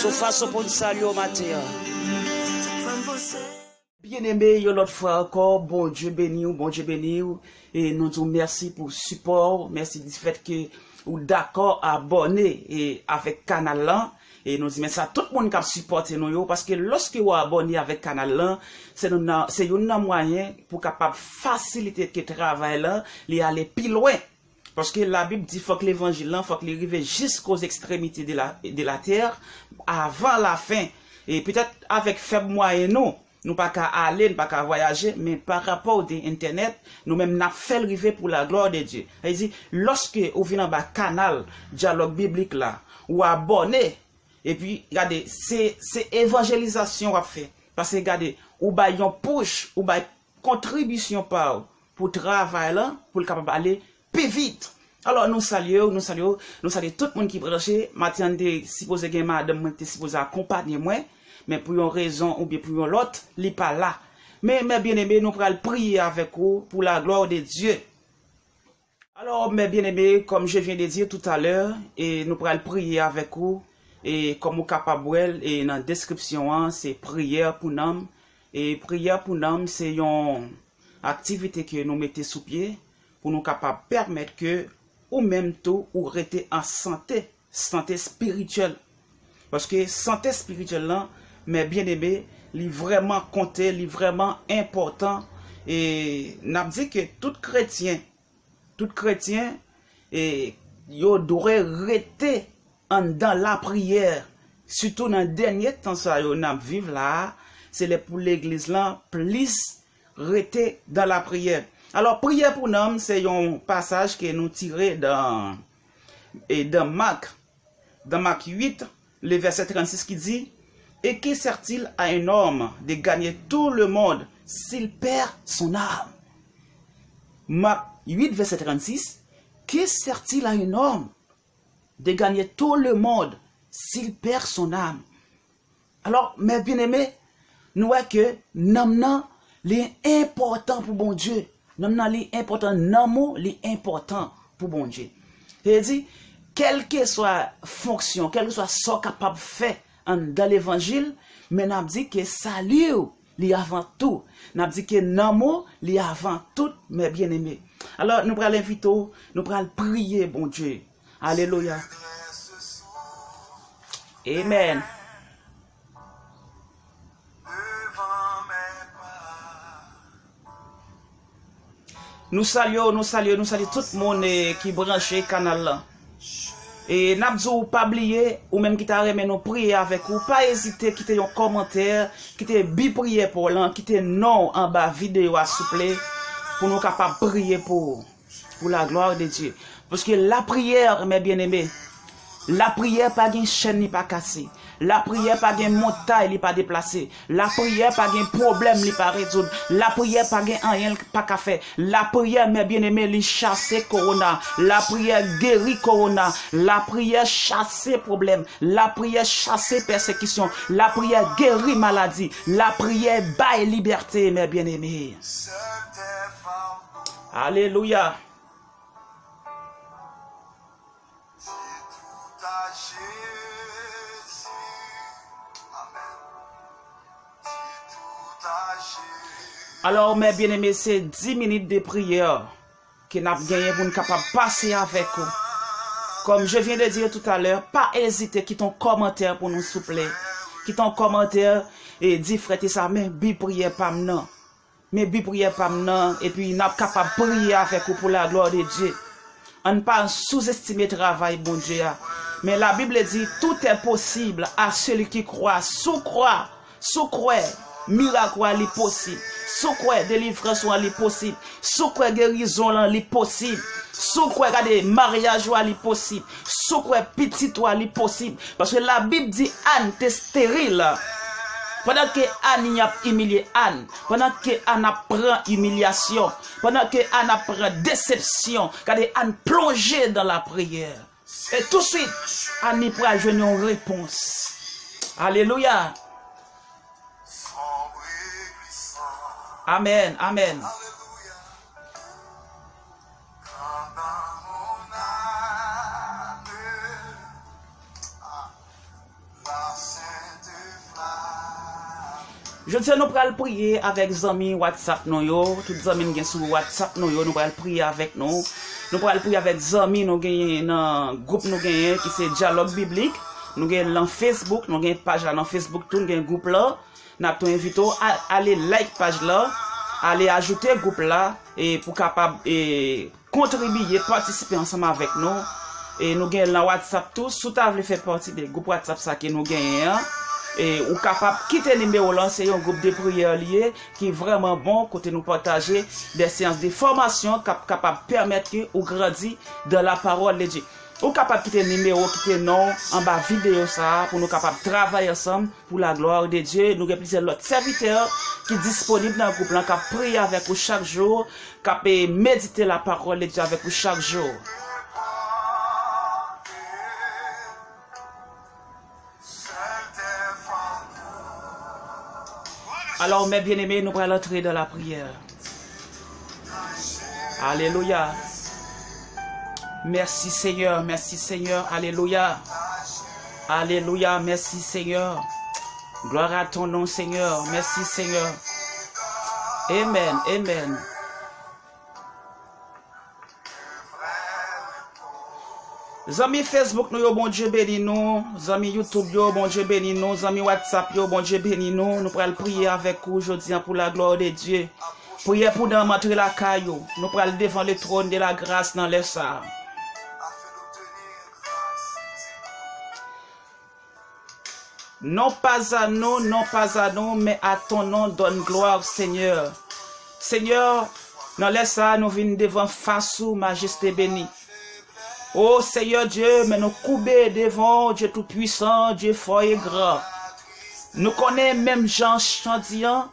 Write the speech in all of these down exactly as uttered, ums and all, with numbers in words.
Sou fason pou n salye w maten an. Byeneme, yon lòt fwa ankò, Bondye beni w, Bondye beni w. E nou di w mèsi pou sipò w, mèsi di fèt ke ou dakò abòne e avèk kanal lan. E nou di mèsi a tout moun k ap sipòte nou yo, paske lòske w abòne avèk kanal lan, se nou nan, se youn nan mwayen pou kapab fasilite ke travay lan li ale pi lwen. Paske Labib di fòk levanjil lan, fòk li rive jusqu'aux extrémités de la, de la terre, avant la fin. E petèt avèk fèb mwayen nou, nou pa ka ale, nou pa ka vwayaje, men pa rapò de entènèt, nou menm n ap fè l rive pour la gloire de Dieu. Sa vle di, lòske ou vin anba kanal dyalòg biblik la, ou abòne, epi gade, se, se evanjelizasyon w ap fè. Paske gade, ou bay yon push, ou bay kontribisyon pa w pou travay lan, pou l kapab ale pi vit. Alò, nou salye w, nou salye w, nou salye tout moun ki branche. Maten an, te sipoze gen madanm mwen ki te sipoze akonpanye mwen, men pou yon rezon oubyen pou yon lòt, li pa la. Men, mè byeneme, nou pral priye avèk ou pour la gloire de Dieu. Alò, mè byeneme, comme je viens de dire tout à l'heure, e nou pral priye avèk ou, e kòm ou kapab wè l, e nan deskripsyon an, se priyè pou nanm. E priyè pou nanm, se yon aktivite ke nou mete sou pye pou nou kapab pèmèt ke ou menm tou, ou rete an sante, sante espirityèl. Paske sante espirityèl lan, mè byeneme, li vrèman konte, li vrèman enpòtan. E n ap di ke tout kretyen, tout kretyen, e, yo dwe rete anndan lapriyè, sitou nan dènye tan sa yo n ap viv la a, se lè pou legliz lan plis rete dan lapriyè. Alò, priyè pou nanm, se yon pasaj ke nou tire dan, e, dan Mak, dan Mak uit, le vèsè trannsis ki di, Et que sert-il à un homme de gagner tout le monde s'il perd son âme? Mak uit, vèsè trannsis, Que sert-il à un homme de gagner tout le monde s'il perd son âme? Alò, mè byeneme, nou wè ke nanm nan, li enpòtan pou Bondye. Nanm nan, li enpòtan. Nanm ou, li enpòtan pou Bondye. Se vle di, kèlkeswa fonksyon, kèlkeswa sa w kapab fè anndan levanjil, men n ap di ke sali w, li avan tou. N ap di ke nanm ou, li avan tout, mè byeneme. Alò, nou pral envite w, nou pral priye Bondye. Alelouya. Amen. Nou salye w, nou salye w, nou salye tout moun, eh, ki branche kanal lan. E n ap di w pa bliye, ou menm ki ta renmen nou priye avèk ou, pa ezite kite yon kòmantè, kite bi priyè pa w lan, kite non w anba videyo a souple, pou nou kapab priye pou ou. Pour la gloire de Dieu. Paske lapriyè, mè byeneme, lapriyè pa gen chèn li pa kase. Lapriyè pa gen montay li pa deplase. Lapriyè pa gen pwoblèm li pa rezoud. Lapriyè pa gen anyen li pa ka fè. Lapriyè, mè byeneme, li chase kowona. Lapriyè geri kowona. Lapriyè chase pwoblèm. Lapriyè chase pèsekisyon. Lapriyè geri maladi. Lapriyè bay libète, mè byeneme. Alelouya. Alò, mè byeneme, se dis minit de priyè ke n ap genyen pou n kapab pase avèk ou. Comme je viens de dire tout à l'heure, pa ezite kite yon kòmantè pou nou, souple. Kite yon kòmantè e di frè Tesa, men bi priyè pa m nan. Men bi priyè pa m nan, epi n ap kapab priye avèk ou pour la gloire de Dieu. Ann pa souzestime travay Bondye a. Men Labib di, tout est possible à celui qui croit. Si w kwè, si w kwè, mirak ou a li posib. Si w kwè, delivrans ou a li posib. Si w kwè, gerizon lan li posib. Si w kwè, gade, maryaj ou a li posib. Si w kwè, pitit ou a li posib. Paske Labib di Ann te esteril. Pandan ke Ann y ap imilye Ann, pandan ke Ann ap pran imilyasyon, pandan ke Ann ap pran desepsyon, gade, Ann plonje dan lapriyè. E touswit, Ann li pral jwenn yon repons. Alelouya. Amèn, amèn. Jodi a nou pral priye avèk zanmi WhatsApp nou yo, tout zanmi n gen sou WhatsApp nou yo, nou pral priye avèk nou. Nou pral priye avèk zanmi nou genyen nan gwoup nou genyen ki se Dyalòg Biblik. Nou gen nan Facebook, nou gen paj la nan Facebook tou, nou gen gwoup la. N ap tou envite w a-, ale like paj la, ale ajoute gwoup la, e pou kapab, e, kontribiye, patisipe ansanm avèk nou. E nou gen nan WhatsApp tou, si w ta vle fè pati de gwoup WhatsApp sa ke nou genyen an, e ou kapab kite nimewo lan, se yon gwoup de priyè li ye, ki vrèman bon, kote nou pataje de seyans de fòmasyon k ap kapab pèmèt ke ou grandi dans la parole de Dieu. Ou kapab kite nimewo, kite non anba videyo sa a pou nou kapab travay ansanm pour la gloire de Dieu. Nou gen plizyè lòt sèvitè ki disponib nan gwoup lan, k ap priye avèk ou chak jou, k ap, eh, medite la parole de Dieu avèk ou chak jou. Alors, mes bien-aimés, nou pral antre dans la prière. Alelouya. Mèsi, Senyè. Mèsi, Senyè. Alelouya. Alelouya. Mèsi, Senyè. Gloire à ton nom, Senyè. Mèsi, Senyè. Amen. Amen. Zanmi Facebook nou yo, Bondye beni nou. Zanmi YouTube yo, Bondye beni nou. Zanmi WhatsApp yo, Bondye beni nou. Nou pral priye avèk ou jodi a pour la gloire de Dieu. Priyè pou nanm antre lakay ou. Nou pral devan le trône de la grâce nan lè sa a. Non pas à nous, non pas à nous, mais à ton nom donne gloire, Seigneur. Senyè, nan lè sa a, nou vin devan fas ou, Majeste beni. O Senyè Dye, men nou koube devan w, Dye Toupisan, Dye fò e gran. Nou konnen menm jan chan di an,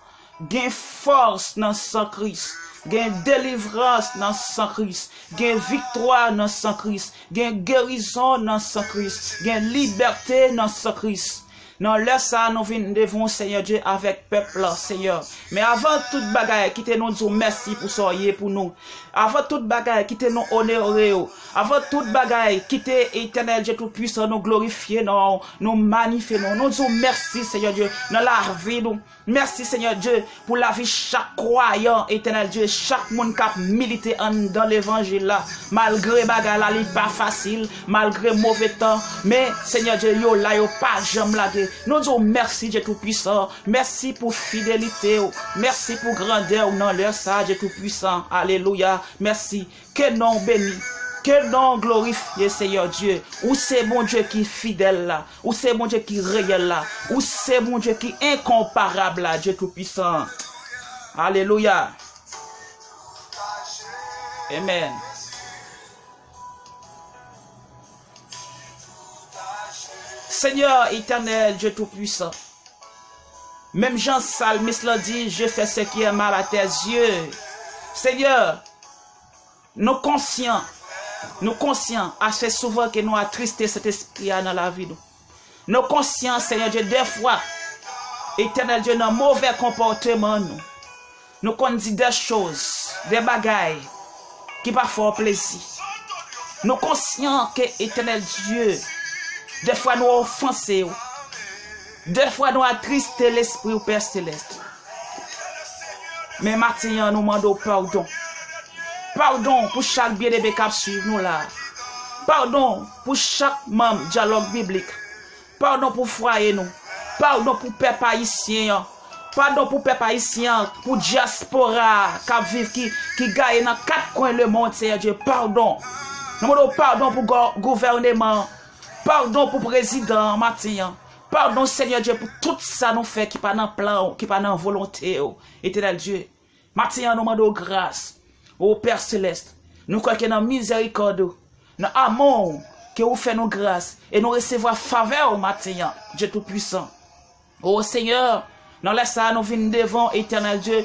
gen fòs nan san Kris, gen delivrans nan san Kris, gen viktwa nan san Kris, gen gerizon nan san Kris, gen libète nan san Kris. Nan lè sa a, nou vin devan w, Senyè Dye, avèk pèp la, Senyè. Men avan tout bagay, kite nou di w mèsi pou sa w ye pou nou. Avan tout bagay, kite nou onore w. Avan tout bagay, kite Etènèl Dye Toupisan, nou glorifye non w, nou manifye non w. Nou di w mèsi, Senyè Dye, nan lavi nou. Mèsi, Senyè Dye, pou lavi chak kwayan, Etènèl Dye, chak moun k ap milite anndan levanjil la. Malgre bagay la, li pa fasil, malgre move tan, men, Senyè Dye, yo la, yo pa janm lage. Nou di w mèsi, Dye Toupisan. Mèsi pou fidelite w. Mèsi pou grandè w nan lè sa a, Dye Toupisan. Alelouya. Mèsi. Ke non w beni. Ke non w glorifye, Senyè Dye. Ou se Bondye ki fidèl la. Ou se Bondye ki reyèl la. Ou se Bondye ki enkonparab la, Dye Toupisan. Alelouya. Amen. Senyè Etènèl, Dye Toupisan. Menm jan salmis la di, je fais ce qui est mal à tes yeux. Senyè, nou konsyan, nou konsyan ase souvan ke nou atriste Sentespri a nan lavi nou. Nou konsyan, Senyè Dye, dèfwa, Etènèl Dye, nan movè konpòteman nou, nou konn di de choz, de bagay ki pa fè w plezi. Nou konsyan ke, Etènèl Dye, dèfwa nou ofanse w, dèfwa nou atriste lespri w, Pè Selès. Men maten an, nou mande w padon. Padon pou chak byeneme k ap swiv nou la. Padon pou chak manm Dyalòg Biblik. Padon pou fwaye nou. Padon pou pèp ayisyen an. Padon pou pèp ayisyen an, pou dyaspora a k ap viv, ki, ki gaye nan kat kwen lemonn, Senyè Dye, padon. Nou mande w padon pou gò-, gouvèneman an. Padon pou prezidan an maten an. Padon, Senyè Dye, pou tout sa nou fè ki pa nan plan w, ki pa nan volonte w, Etènèl Dye. Maten an, nou mande w gras. O Pè Selès, nou kwè ke nan mizèrikòd ou, nan amou w, ke ou fè nou gras, e nou resevwa favè w maten an, Dye Toupisan. O Senyè, nan lè sa a, nou vin devan w, Etènèl Dye.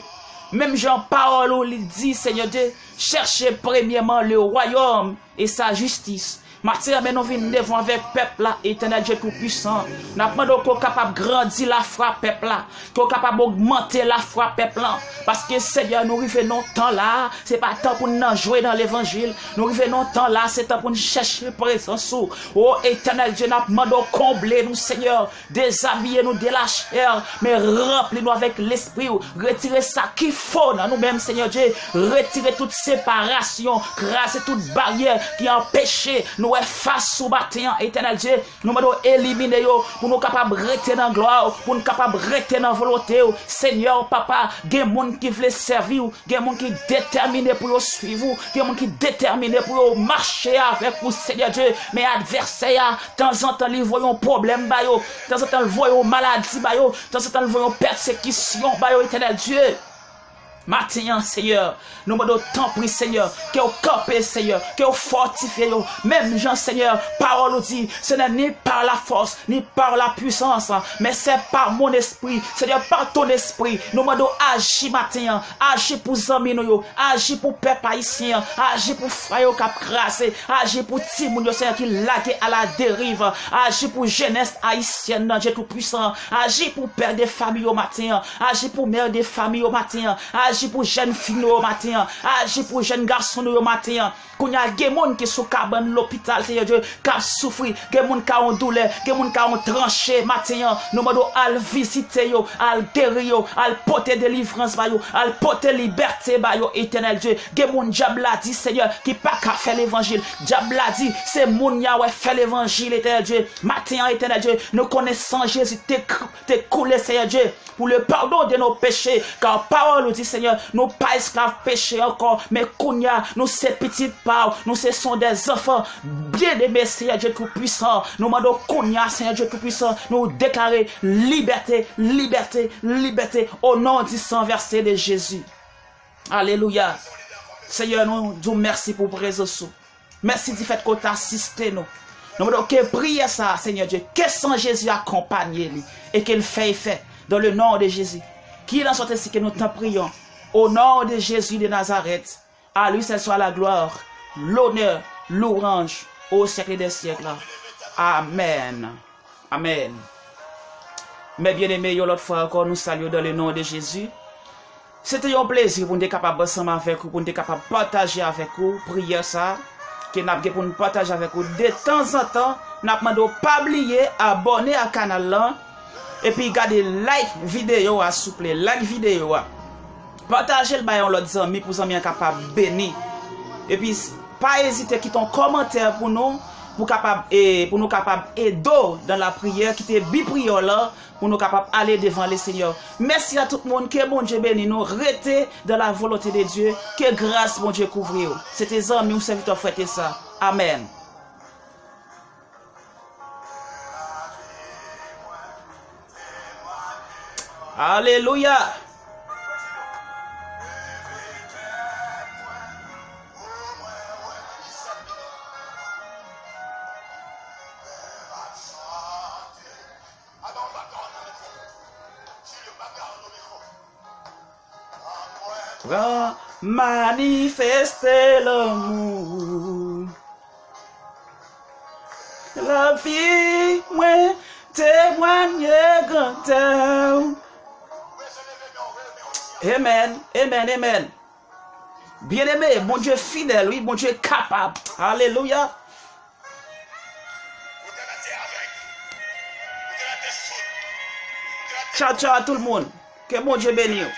Menm jan pawòl ou li di, Senyè Dye, chèche premyèman le wayòm e sa jistis, Maten an, men nou vin devan avèk pèp la, Etènèl Dye Toupisan. N ap mande w ke w kapab grandi lafwa pèp la, ke w kapab ogmante lafwa pèp la. Paske, Senyè, nou rive nan tan la, se pa tan pou n nan jwe nan levanjil. Nou rive nan tan la, se tan pou n chèche prezans ou. O Etènèl Dye, n ap mande w konble nou, Senyè. Dezabiye nou de lachè, men ranpli nou avèk Lespri w. Retire sa ki fo nan nou menm, Senyè Dye. Retire tout separasyon, kraze tout baryè ki anpeche nou wè fas ou maten an, Etènèl Dye. Nou mande w elimine yo pou nou kapab rete nan glwa w, pou nou kapab rete nan volonte w. Senyè, Papa, gen moun ki vle sèvi w, gen moun ki detèmine pou yo swiv ou, gen moun ki detèmine pou yo mache avèk ou, Senyè Dye. Men advèsè a, tanzantan, li voye yon pwoblèm ba yo, tanzantan, li voye yon maladi ba yo, tanzantan, li voye yon pèsekisyon ba yo, Etènèl Dye. Maten an, Senyè, nou mande w, tanpri, Senyè, ke w kanpe, Senyè, ke w fòtifye yo. Menm jan, Senyè, pawòl ou di, ce n'est ni par la force, ni par la puissance, mais c'est par mon esprit. Seigneur, par ton esprit, nou mande w aji maten an, aji pou zanmi nou yo, aji pou pèp ayisyen an, aji pou frè yo k ap kraze, aji pou timoun yo, Senyè, ki lage à la dérive, aji pou jenès ayisyèn nan, Dye Toupisan, aji pou pè de fanmi yo maten an, aji pou mè de fanmi yo maten an, aji pou jèn fi nou yo maten an, aji pou jèn gason nou yo maten an. Kounye a, gen moun ki sou kabann lopital, Senyè Dye, k ap soufri. Gen moun k a yon doulè, gen moun k a yon tranche maten an. Nou mande w al vizite yo, al geri yo, al pote delivrans ba yo, al pote libète ba yo, Etènèl Dye. Gen moun dyab la di, Senyè, ki pa ka fè levanjil. Dyab la di, se moun y a wè fè levanjil, Etènèl Dye. Maten an, Etènèl Dye, nou konnen san Jezi te, k- te koule, Senyè Dye, pour le pardon de nos péchés, car pawòl ou di, Senyè, nou pa esklav peche ankò, men kounye a, nou se pitit pa w, nou se sont des enfants bien-aimés, Senyè Dye Toupisan. Nou mande w kounye a, Senyè Dye Toupisan, nou deklare libète, libète, libète, au nom du sang versé de Jésus. Alelouya. Senyè, nou di w mèsi pou prezans ou. Mèsi difèt ke w t asiste nou. Nou mande w ke priyè sa a, Senyè Dye, ke san Jezi akonpanye li e ke l fè efè, dans le nom de Jésus. Qu'il en soit ainsi, que nous t'en prions, au nom de Jésus de Nazareth. À lui seul soit la gloire, l'honneur, louange au siècle des siècles. Amen. Amen. Mes bien-aimés, yon lòt fwa ankò, nou salye w dans le nom de Jésus. Se te yon plezi pou n te kapab ansanm avèk ou, pou n te kapab pataje avèk ou priyè sa a, ke n ap gen pou n pataje avèk ou detanzantan. N ap mande w pa bliye abòne a kanal lan, epi gade like videyo a, souple, like videyo a. Pataje l bay yon lòt zanmi pou zanmi an kapab beni. Epi, s- pa ezite kite yon kòmantè pou nou, pou kapab, e, pou nou kapab ede w dans la prière, kite bi priyè w lan, pou nou kapab ale devan Lesenyè. Mèsi a tout moun, ke Bondye beni nou, rete dans la volonté de Dieu, ke gras Bondye kouvri w. Se te zanmi w, sèvitè Frè Tesa. Amèn. Alelouya! Pran manifeste lanmou. Lavi mwen temwanye grandè w. Amen, amen, amen. Byeneme, Bondye fidèl, wi, Bondye kapab. Alelouya. Tchaw, tchaw a tout moun. Ke Bondye beni w.